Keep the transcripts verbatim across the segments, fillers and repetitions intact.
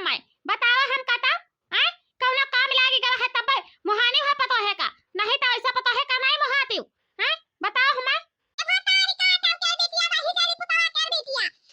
मैं बतावा हम काटा, आय? कौनो काम लागी गवा है तब मोहानी है पतोहे का, नहीं तो ऐसा पतोहे का नहीं मोहाती हूँ, आय? बताओ हमें।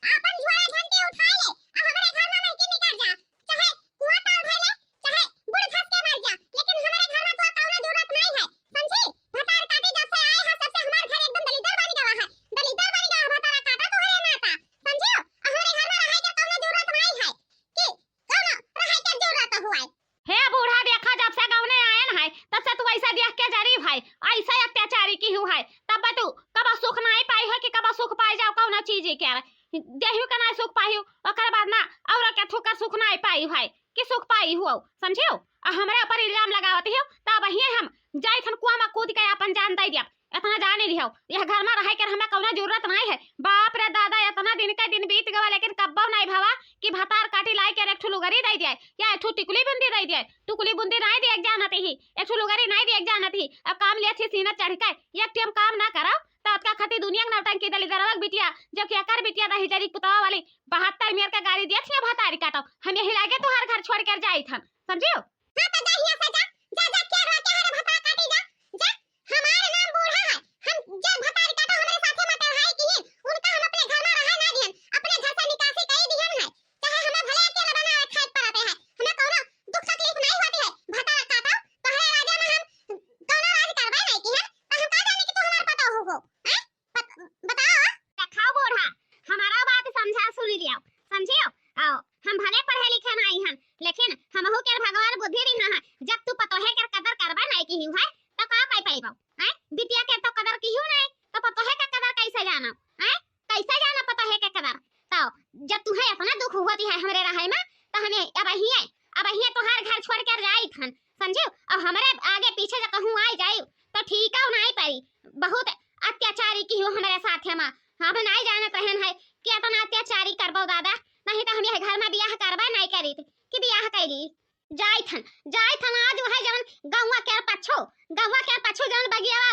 आपन झोरा झंटे उठा ले, आ हमरे घर में नहीं के निकल जा, चाहे कुआं ताल भर ले, चाहे गुड़ घास के मर जा, लेकिन हमरे घर में तो कौनो जरूरत नहीं है, समझी? भतार काटी जब से आए हैं, तब से हमार घर एकदम दलिद्दर बन गवा है, दलिद्दर बन गवा है भतारा काटा तोहरे नाता, समझियो? आ हमरे घर में रहे के कौनो जरूरत नहीं है कि कौनो रहे के जरूरत हुआ है। हे बूढ़ा, देखा, जब से गौने आयन है, तब से तू ऐसा देख के जरी भाई, ऐसा अत्याचारी किहू है, तब तू कबो सुख नहीं पाई हो कि कबो सुख पाई जाओ कौनो चीज के। देहू के नहीं सुख पाई हो, ओकर बाद ना और के थूकर सुख नहीं पाई है कि सुख पाई हो, समझियो? आ हमरे ऊपर इल्जाम लगावत हो, तब वहीं हम जाई थन कुआं में कूद के अपन जान दे दिया। इतना जाने लिहो, यह घर में रहे के हमें कौनो जरूरत नहीं है। बाप रे दादा, इतना दिन का दिन बीत गवा, लेकिन कब्बो नहीं भवा कि भतार काटी लाई के एक ठो लुगरी दे दिया या एक ठो टिकुली बुंदी दे दिया। टिकुली बुंदी नहीं दिए जानत ही, एक ठो लुगरी नहीं दिए जानत ही। अब काम लिया थी सीना चढ़ के, एक टाइम काम ना करो तो अतका खती दुनिया के नौटंकी दलिद्दरवा के बिटिया, जो कि अकर बिटिया दही जरी पुतवा वाली बहत्तर मेर का गाली दिया थी भतारी काटो। हम यही लागे तुहार घर छोड़ कर जाई थन, समझियो? हाँ, तो जा हियां से जा, जा, जा, क्या हुआ, क्या है रे भतार काटी, जा, जा, हमार नाम बूढ़ा है, हम जब भतार काटो हमरे साथे मत रहाई किहिन, उनका हम अपने घर में रहे ना दिहन, अपने घर से निकासी कई दिहन है, चाहे हमें भले अकेला बना खाए पड़ते हैं, हमें कौनो दुख तकलीफ नहीं होती है, भतार काटो, तोहरे राजा में हम कौनो राज करबे नहीं किहन, तो हम का जाने कि तू हमार पतोहू हो, हैं? बत-, बताओ। देखाओ बूढ़ा, हमारा बात समझा सुन लियो, समझियो? आओ, हम भले पढ़े लिखे नहीं हन, लेकिन हमहू के भगवान बुद्धि दिहा है। जब तू पतोहे के कदर करबे नहीं किहू है, तो का पाई पाइबो? हैं? बिटिया के तो कदर किहू नहीं, तो पतोहे के कदर कैसे जानो? हैं? कैसे जानो पतोहे के कदर? तो जब तुहे इतना दुख होती है हमरे रहे में, तो हमें अब हिये, अब हिये तोहार घर छोड़ कर जाई थन, समझियो? अब हमरे आगे पीछे जो कहूँ आई जाई, तो ठीक है, नहीं पाई। बहुत अत्याचारी किहू हमरे साथे मा। हम नहीं जानत रहन है कि इतना अत्याचारी करबो दादा, नहीं तो हम यह घर में बियाह करबे नहीं करीत कि बियाह कैली। जाई थन, जाई थन आज वह जवन गौवा के पछो, गौवा के पछो जवन बगियावा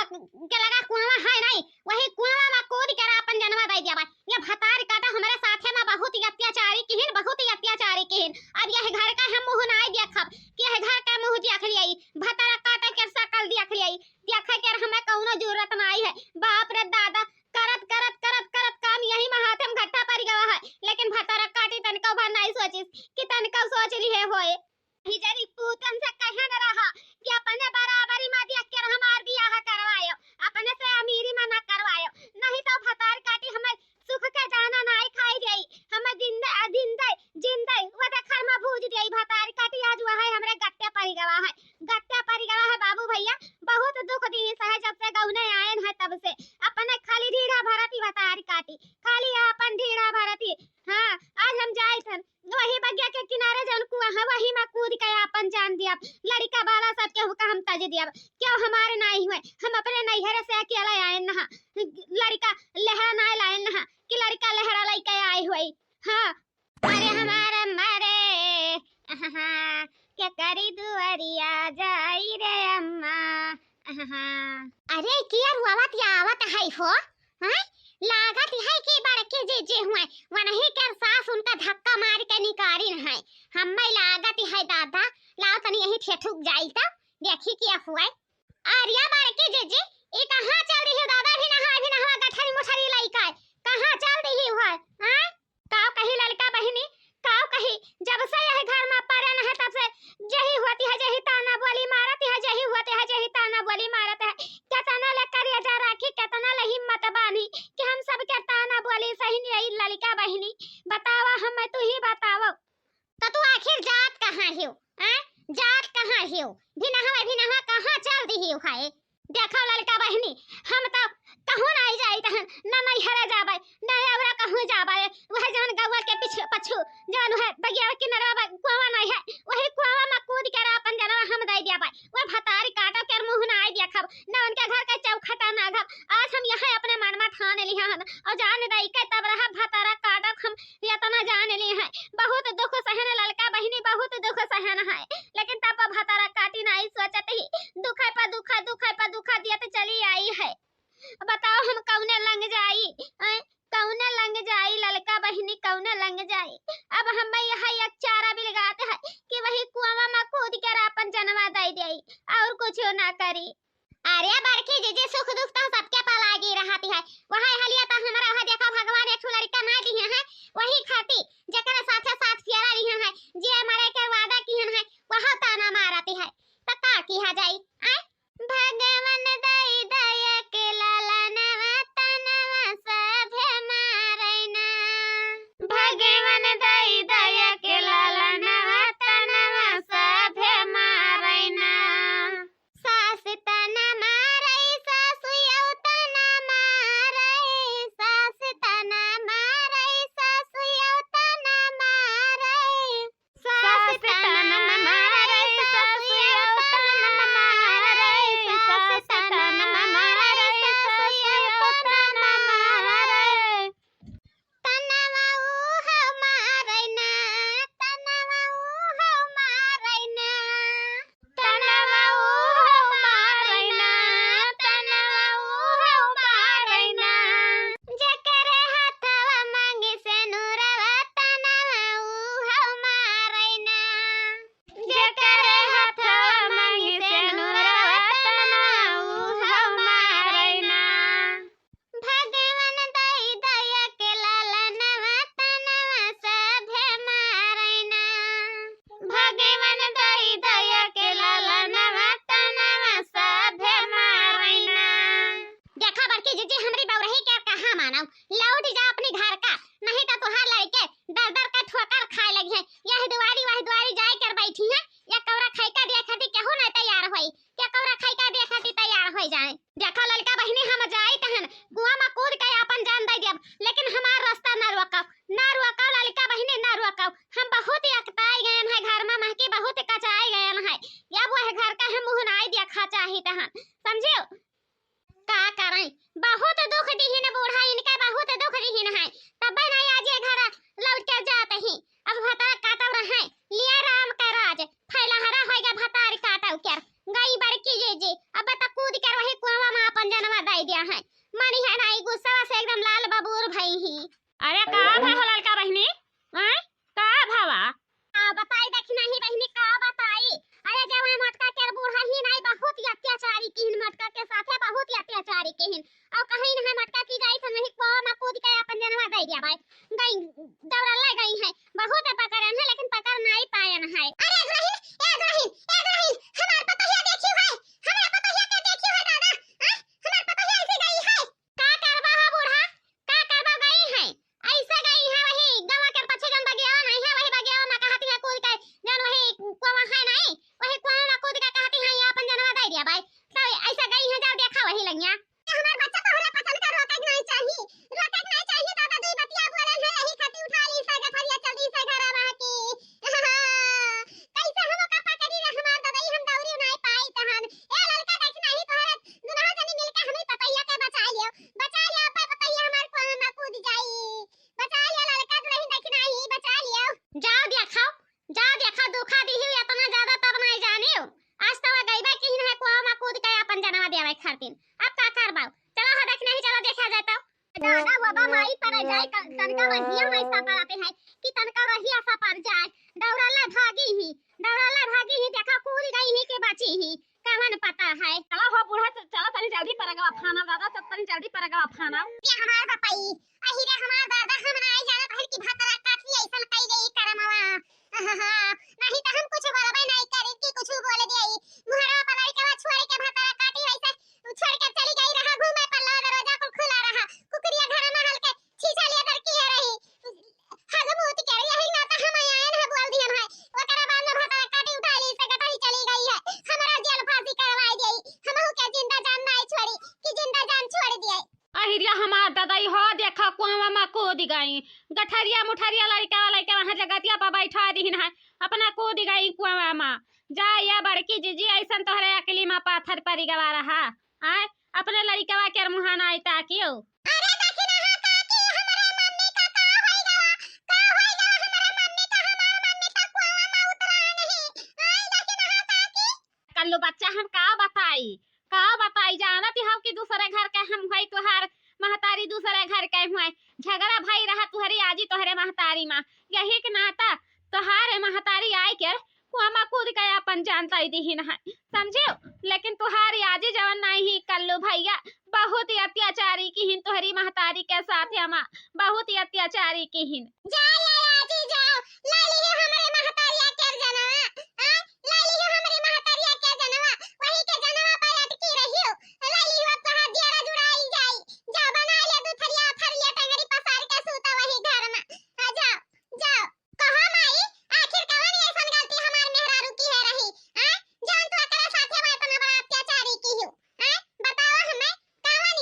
के लगा कुआवा है नहीं, वही कुआवा में कूद के अपन जनवा दे दिया बा। ये भतार काटा हमरे साथे में बहुत ही अत्याचारी किहिन, बहुत ही अत्याचारी किहिन। अब यह घर का हम मुँह नहीं देखब कि यह घर का मुँह देख लिया, भतार काटा के शकल देख लिया, देखे के हमें कौनो जरूरत नहीं है। बाप रे दादा, करत, करत, करत, करत काम यही में हाथे में घट्टा पड़ गवा है, लेकिन भतार काटी तनिको भर नहीं सोचिस कि तनिको सोच लिहे होए। हिजरी पूतन से कहन रहा कि अपने बराबरी में देख के हमार बियाह करवायो, अपने से अमीरी में ना करवायो, नहीं तो भतार काटी हमें सुख के जाना नाई खाई जाई, हमें जिंदे, जिंदे, जिंदे, वो देखर में भूज देई भतार काटी। आज वह है हमरे गत्ते पड़ गवा है, गत्ते पड़ गवा है बाबू भैया, बहुत दुख दी है जब से गौने आयन है तब से, अपने खाली ढीढ़ा भरती भतार काटी, खाली अपन ढीढ़ा भरती। हाँ, आज हम जाए थन वही बगिया के किनारे जौन कुआँ है, वही में कूद के आपन जान दियब। लड़िका बाला सब केहू का हम तज दियब। क्यों हमारे नाई हुए, हम अपने नैहरे से अकेले आए नहा, लड़िका लहरा नाई लाए नहा कि लड़िका लहरा लइके आए हुए। हाँ, अरे हमारे मारे, आहा, के करी दुआरिया जाई रे अम्मा, आहा। अरे किया रुआवत या आवत है हो? हैं? लागत है कि बड़के जीजी हुए, वनही के सास उनका धक्का मार के निकारिन है। हम्मे लागत है दादा, लाओ तनी यही ठेठुक जाई त देखी क्या हुए। अरे बड़के जीजी, ई कहाँ चल दिही दादा, भी नहा, भी नहवा गठरी मुठरी लइका, कहाँ चल दिही हुए? हैं? काव कही ललका बहिनी, काव कही, जब से यह घर में पड़न है तब से जही होती है जही ताना बोली मारत है, जही होती है जही ताना बोली मारत है। केतना ले करेजा राखी, केतना ले हिम्मत बानी कि हम सबके ताना बोली सही नहीं ललका बहिनी। बतावा हमें, तू ही बतावा। तो तू आखिर जात कहाँ हियो, हैं? जात कहाँ हियो? भिनहवा, भिनहवा कहाँ चल दिही है? देखो ललका बहिनी, हम तो कहूँ नाई जाइत हन, न नैहरे जाबै, न औरा कहूँ जाबै। वह जवन गौवा के पीछे पछू, जवन वह बगिया किनरवा बा, कुआवा नाई है, वही कुआवा में कूद के आपन जनवा हम दे दिया भाई। वह भतारी काटो के मुँह नाई देखब, न उनके घर के चौखटा नागब। आज हम यह अपने मन में ठान लिया हन और जान दे के तब रहा भतारा काटो हम इतना जान लिए हैं। बहुत दुख सहन ललका बहिनी, बहुत दुख सहन है, लेकिन तब भतारा काटी नाई सोचत ही दुखै पर दुखा, दुखै पर दुखा दियत चली आई है। बताओ हम कौने लंग जाई, ऐं? कौने लंग जाई ललका बहिनी, कौने लंग जाई? अब हम यह एक चारा बिलगा करी। अरे बड़की जीजी, सुख दुख तो सबके पा लागी रहती है। वही हलिया तो हमरा वह देखा, भगवान एक ठो लड़का ना दिए हैं, वही खाती जेकरे साथे साथ फेरा रही है, जे मरे के वादा किहन है, वह ताना मारती है। तो का किहा जाई? आय, भगवान दई दया के लालनवा, तनवा सभे मारैना। भगवान दई दया के लालनवा, तनवा सभे मारैना। सास तना मारै, सासु यौ तना मारै, सास तना मारै, सासु यौ तना मारै। सास तना मारै, सासु यौ तना मारै, सास तना मारै, सासु यौ तना मारै। तनवा ऊ हौ मारैना, तनवा ऊ हौ मारैना, तनवा ऊ हौ मारैना, तनवा ऊ हौ मारैना। जेकरे हथवा मांगी सेनुरवा, तनवा ऊ हौ मारैना। जेकरे हथवा मांगी सेनुरवा, तनवा ऊ हौ मारैना। भगवान दई दया के लालनवा, तनवा सभे मारैना। भगवान दई दया के लालनवा, तनवा सभे मारैना। देखा बड़की जीजी, हमरी बउरही के कहाँ मानव, लौट जा अपनी घर का, नहीं तो तुहार लड़के दर दर का ठोकर खाए लगी हैं। यह दुआरी वह दुआरी जाए कर बैठी हैं, या कौरा खाई का दिया खाती केहू नहीं तैयार होई। के कौरा खाई का देख खातिर तैयार होइ जाए। देखा ललका बहिनी, हम जाइत हन, कुआँ मा कूद के आपन जान दइ देब, लेकिन हमार रस्ता न रोकब, न रोकब ललका बहिनी, न रोकब। हम बहुत अकताइ गएन है, घर मा महकी बहुत कचाइ गएन है। अब वह घर का हम मुँह नाई देखा चाहित हन, समझियो? का करैं, बहुत दुख दिहिन बूढ़ा, इनका बहुत दुख दिहिन है, तब्बे नाई आज ये घर लौट के जात ही। अब भतार काटव रहै, लिया राम का राज, फैलहरा होइगा भतार काटव कर। गई बड़की जीजी, अब त कूद कर वही कुआँ मा आपन जनवा दइ दिया है। मनी है नाई, गुस्सा से एकदम लाल बबूर भई ही। अरे का भवा ललका बहिनी? आय? का भवा? का बताई दखिनही बहिनी, का बताई? अरे जब है मोटका के बूढ़ा ही नाई, बहुत ही अत्याचारी किहिन, मोटका के साथे बहुत ही अत्याचारी किहिन। अउ कहीं नहीं मटका की जाई, हम वही कुआँ मा कूद के आपन जनवा दइ दिया भाई। गई, दौड़ल ले गई है, बहुत पकड़न है, लेकिन पकड़ नाई पायन है। अरे दुलहिन, ए दुलहिन, ए दुलहिन, हमार पतोहिया देखियो है, हमार पतोहिया के देखियो है दादा, आ? हमार पतोहिया ऐसे गई है। का करबा हो बूढ़ा, का करबा गई है? ऐसे गई है वही गवा के पछे जौन बगियावा नहीं है, वही बगियावा मा कहती है कूद के, जौन वही कुआँ है नहीं, वही कुआँ मा कूद के कहती है, ये आपन जनवा दइ दिया भाई। तो ऐसे गई है, जाओ देखा वही लगिया। हमार बच्चा तोहरे पसंद का रोके के नहीं चाही, रोके के नहीं चाही। दादा दुई बतिया बोलन है, यही खातिर उठा ली से गठरिया, चल दी से घरवा की। कैसे हम ओका पकड़ी रे हमार दादा, ई हम दौरी नहीं पाइत हन। ए ललका दखिनही, तोहरे दुनहु जनी मिलके हमरी पतैया के बचाइ लियो, बचाइ लियो, अब्बे पतैया हमार कुआँ मा कूद जाई। बचाइ लियो ललका दुलहिन दखिनही, बचाइ लियो। जाओ देखाओ, जा देखा, धोखा दिहिउ एतना ज्यादा तब नाई जानिउ। आज तवा गइबा किहिन है कुआँ मा कूद के आपन जनवा देवे खातिर। अब का करबाउ? चला हो दखिनही, चला देखा जाए तो। दादा बाबा माई पर जाए, क-, तनका रहिया में ऐसा पड़ाते हैं कि तनका रहिया सा पर जाए। दौड़ला भागी ही, दौड़ला भागी ही, देखा कूद गई ही के बची ही। कवन पता है। चला हो बूढ़ा, च-, चला तनी जल्दी परगवा फाना दादा, चल तनी जल्दी परगवा फाना। ये हमार बपई, अही रे हमार दादा, हम नाई जानत हन कि भतरा काठी ऐसन कई गई करमवा। नहीं तो हम कुछ बोलबे नहीं करी कि कुछ बोल दिया। मुहरवा पर लड़कवा छोड़ के भतरा काठी वैसे छोड़ के चली गई रहा घूमे पर, लो दरवाजा कुल खुला रहा, कुकुरिया घर में हल के छीछा लिया दर किए रही। हग मूत के यही नाता हम आयन है बोल दिहन है। ओकरा बाद में भतरा काटी उठा ली से गठरी चली गई है। हमरा जेल फांसी करवाई दिए। हमहू के जिंदा जान नाई छोड़ी कि जिंदा जान छोड़ दिए। अहिरिया हमार ददई हो, देखा कुआवा मा कूद गई। गठरिया मुठरिया लड़का लड़का वहाँ जगतिया पर बैठा दिहिन है, अपना कूद गई कुआवा मा। जा या बड़की जीजी, ऐसन तोहरे अकली मा पाथर परी गवा रहा। आय, अपने लड़कवा के मुहा नाई ताकियो। अरे देखी ना हो काकी, हमरे मम्मी का का होई गवा, का होई गवा हमरे मम्मी का, हमार मम्मी का कुआवा मा उतरा नहीं। आय देखी ना हो काकी। कल्लू बच्चा हम का बताई, का बताई, जानत हौ कि दूसरे घर के हम हई, तोहार महतारी दूसरे घर के हुए, झगड़ा भई रहा तुहरी आजी तोहरे महतारी मा, यही के नाता तोहारे महतारी आई के कुआँ मा कूद के आपन जान दइ दिहिन है, समझिउ? लेकिन तुहार आजी जवन नाहीं ही कल्लू भइया, बहुत ही अत्याचारी किहिन तुहरी महतारी के साथ, अम्मा, बहुत ही अत्याचारी किहिन। जा ले आजी, जाओ, ले लियो हमरे महतारिया के जनवा, आ, ले लियो हमरे महतारिया के जनवा, वही के जनवा पे अटकी रहियो, ले लियो अब तोहार जियरा जुड़ाई जाई, जा बना ले दू थरिया, थरिया टंगरी पसार के सूता वही घर मा, आ, जाओ, जाओ। कहो माई, आखिर कवन ऐसन गलती हमार मेहरारू किहे रही, हैं? जौन तू ओकरे साथे बा इतना बड़ा अत्याचारी किहू, हैं? बताओ हमें, कवन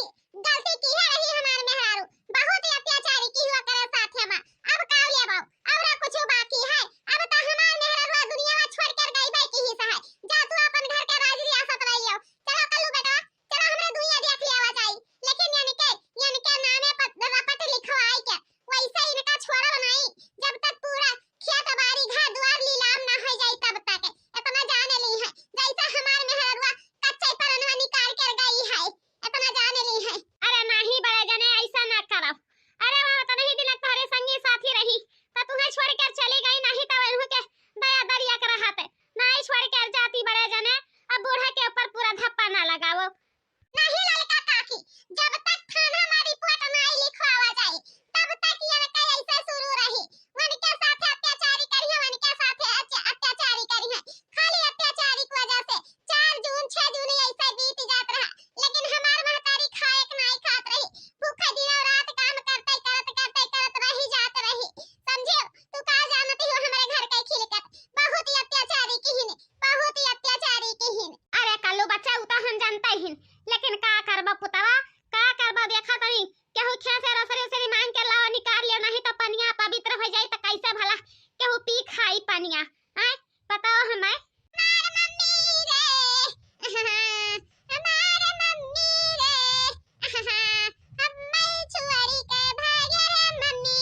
गलती किहे रही हमार मेहरारू? बहुत ही अत्याचारी किहू ओकरे साथे बा। अब का लेबो? और कुछ बाकी है? अब तो हमार मेहरारू दुनिया में छोड़ कर गई भाई की ही सहाय। जा तू अपन घर के राज रियासत रहियो। चलो कल्लू बेटा, चलो हमरे दुनिया देख लेवा जाई। लेकिन यानी के, यानी के नामे पर रपट लिखवाई के वैसे इनका छोड़ब नहीं, जब तक पूरा खेत बाड़ी घर द्वार लीलाम ना हो जाई तब तक। इतना जाने ली है, जैसा हमार मेहररुआ कच्चे परनवा निकाल कर गई है, इतना जाने ली है। अरे नहीं बड़े जने, ऐसा ना करब। अरे वो उतना ही दिन तोहरे संगी साथी रही, तो तुम्हें छोड़ कर चली गई, नहीं तो उन्हों के दया दरिया के रहते नहीं छोड़ कर जाती बड़े जने। अब बूढ़ा के ऊपर पूरा धप्पा ना लगाओ। नहीं ललका काकी, जब तक थाना मा रिपोर्ट नाई लिखवावा जाई, तब तक इनका ऐसे शुरू रही। उनके साथे अत्याचारी करिहे, उनके साथे अत्या-, अत्याचारी करिहे। खाली अत्याचारी की वजह से चार जून, छह जून ऐसे बीत जात रहा, लेकिन हमार महतारी खाए के नाई खात रही। भूखे दिनों रात काम करते, करत, करते, करत रही जात रही। समझियो, तू का जानती हो हमरे घर के खिलकत? बहुत ही अत्याचारी किहिन, बहुत ही अत्याचारी किहिन। अरे कल्लू बच्चा, उ तो हम जानते हिन, लेकिन का करबा पुतवा, का करबा? देखा तनी, केहू खेत से रसरी उसरी मांग के लाओ, निकाल लियो, नहीं तो पनिया पवित्र हो जाई, तो कैसे भला केहू पी खाई पनिया? आय, बताओ हमें। हमार मम्मी रे, हमार मम्मी रे, हम्मे छोड़ी के भागे रे मम्मी।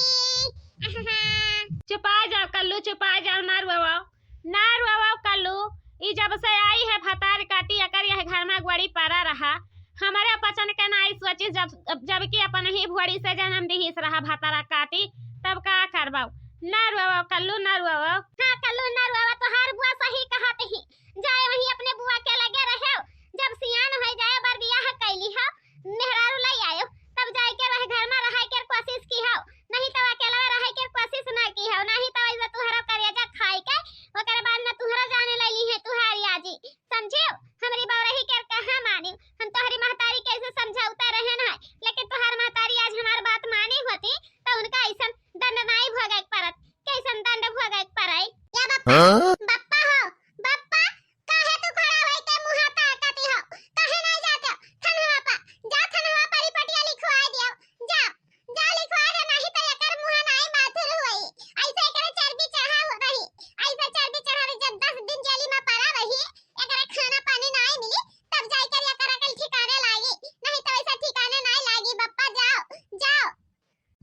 चुपा जाओ कल्लू, चुपा जाओ, ना रोवाओ। ना रोवाओ कल्लू, ई जब से आई है भतार काटी, एकर यह घर मा गोड़ी परा रहा। हमरे पचन के नाई सोचिस, जब, जबकि अपन ही भोड़ी से जन्म दिहिस रहा भतारा काटी, तब का करबाऊ? ना रोवाओ कल्लू, ना रोवाओ। हाँ कल्लू, ना रोवाओ, तोहार बुआ सही कहत ही। जाए वहीं अपने बुआ के लगे रहे, जब सियान हो जाए, बर बियाह कैली हो, मेहरारू लई आयो, तब जाए के वह घर मा रहे के कोशिश की हो। नहीं तो अकेलवे रहे के कोशिश ना की हो, नहीं तो ऐसे तुहरा करेजा खाई के ओकरे बाद में तुहरा जाने लैली है तुहारी आजी, समझियो? हमरी बौरही के कहाँ मानी, हम तोहरी महतारी कैसे समझौता रहे ना, लेकिन तुहार महतारी आज हमार बात मानी होती तो उनका ऐसन दंड नाई भोगे के परत, कैसन दंड भोगे के पड़े। या बप्पा, हाँ? बप्पा हो, बप्पा, काहे तू खड़ा होई के मुँह ताकती हो? काहे नहीं जाते हो? थनवा पा, जा थनवा पा रिपोर्टिया लिखवाए दियो, जा। जा लिखवा दे, नहीं तो एकर मुँह नाई माथुर होई। ऐसे एकरे चर्बी चढ़ा हो रही, ऐसे चर्बी चढ़ा रही, जब दस दिन जेली मा परा रही, एकरे खाना पानी नाई मिली, तब जाई कर एकर अकल ठिकाने लागी, नहीं तो ऐसा ठिकाने नाई लागी। बप्पा जाओ, जाओ।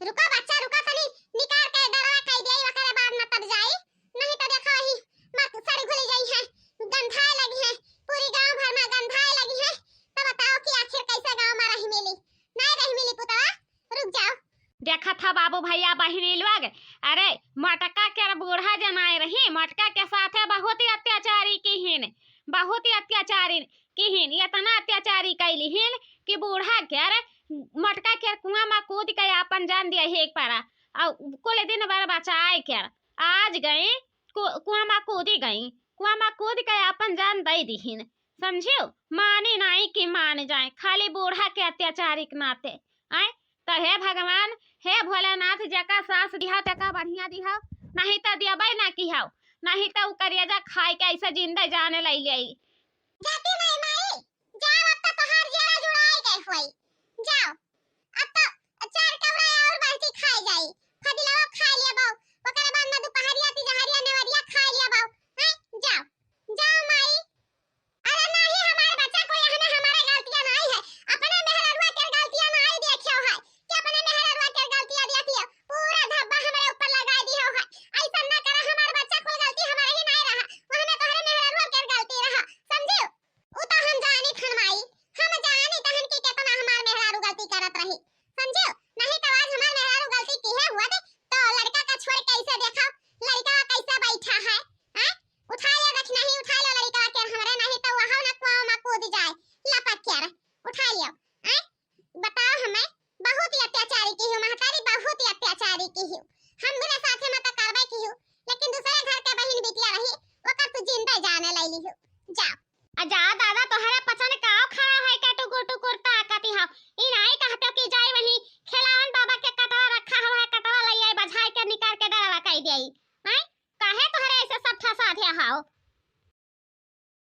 रुको बच्चा, रुको, तनी निकार के डरवा कई देई, ओकरे बाद मा तब जाई, नहीं तो देखा वही मत सड़ घुली जाई है, गंधाए लगी है, पूरी गाँव भर मा गंधाए लगी है, तब बताओ कि आखिर कैसे गाँव मा रही मिली, नहीं रही मिली पुतवा। रुक जाओ। देखत ह बाबू भैया बहिनी लोग, अरे मोटका के बूढ़ा जनाए रही, मोटका के साथे बहुत ही अत्याचारी किहिन, बहुत ही अत्याचारी किहिन, इतना अत्याचारी कैली हिन कि बूढ़ा के मोटका के कुआँ मा कूद के आपन जान दिया एक पारा, और कुल दिन भर बचाए के आज गई कु-, कुआँ मा कूदी गई, कुआँ मा कूद के आपन जान दई दिहिन। समझियो, मानी नाई कि मान जाए, खाली बूढ़ा के अत्याचारी के नाते। आए, तो हे भगवान, हे भोलेनाथ, जेका सास दिहा, तेका बढ़िया दिहा, नहीं तो देबे ना किहा, नहीं तो उ करेजा खाए के ऐसे जिंदा जाने लई ले। जाती नहीं माई, जाओ, अब तो तोहार जेरा जुड़ाए गए होई, जाओ, अब तो चार कौरा और बाल्टी खाए जाई, फदिलवा खाए लिया बाऊ, ओकरे बाद में दोपहरिया, तिजहरिया, नेवरिया खाए लिया बाऊ, हैं, जाओ, जाओ माई। अरे नाही, हमार बच्चा को यहाँ ना हमारे गलतियाँ नाही है, अपने मेहररुआ के गलतियाँ नाही देखियो है कि अपने मेहररुआ के गलतियाँ देखियो, पूरा धब्बा हमारे ऊपर लगाए दियो है। ऐसा ना करा, हमार बच्चा को गलती हमारे ही नाही रहा, वह में तोहरे मेहररुआ के गलती रहा, समझियो? उ तो हम जानी थन माई, हम जानी तहन कि केतना हमार मेहरारू गलती करत रही, समझियो? नहीं तो आज हमार मेहरारू गलती किहे हुआ दे, तो लड़का आओ।